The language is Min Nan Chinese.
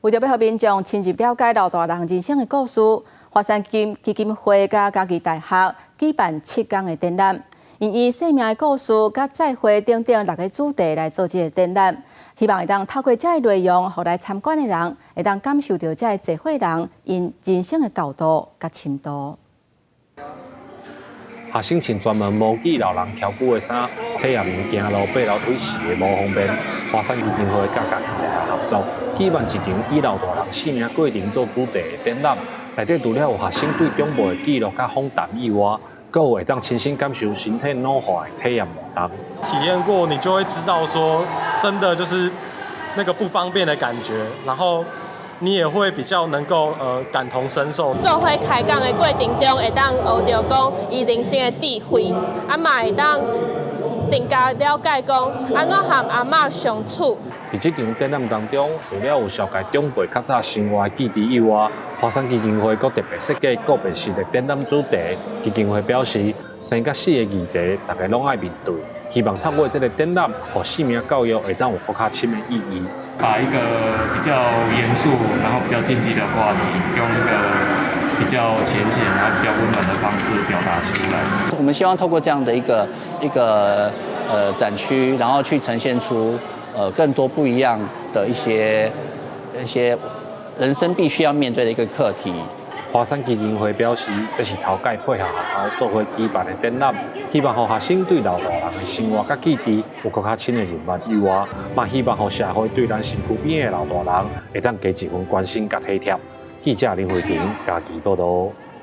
為著欲予民眾深入了解老大人人生的故事，華山基金會佮嘉義大學舉辦7天的展覽，𪜶以生命的故事、佮再會等等六个主題來做這个展覽，希望會當透過這个內容，予來參觀的人會當感受著這个濟歲人𪜶人生的厚度佮深度。學生穿專門模擬老人蹺久的衫，體驗𪜶行路爬樓梯時的無方便。華山基金會佮嘉義大學合作，舉辦一場以老大人生命過程做主題的展覽。內底除了有學生對長輩的記錄佮訪談以外，閣有會當親身感受身體老化的體驗活動。體驗過，你就會知道說，真的就是那個不方便的感覺，然後你也會比較能夠感同身受。做伙開講的過程中，會當學著講伊人生的智慧，啊嘛會當更加了解講按怎和阿嬤相處。佇這場展覽當中，除了有紹介長輩較早生活的記憶以外，華山基金會閣特別設計個別式的展覽主題。基金會表示，生佮死的議題，大家攏愛面對，希望透過這个展覽，予生命教育會當有閣較深的意義。把一個比較嚴肅，然後比較禁忌的話題，用一個比較淺顯，然後比較溫暖的方式表達出來。我們希望透過這樣的一個展區，然後去呈現出更多不一樣的一些人生必須要面對的一個課題。華山基金會表示，這是頭擺配合學校做伙舉辦的展覽，希望予學生對老大人的生活佮記憶有閣較深的認識以外，嘛希望予社會對咱身軀邊的老大人會當加一份關心佮體貼。記者林慧婷嘉義報導。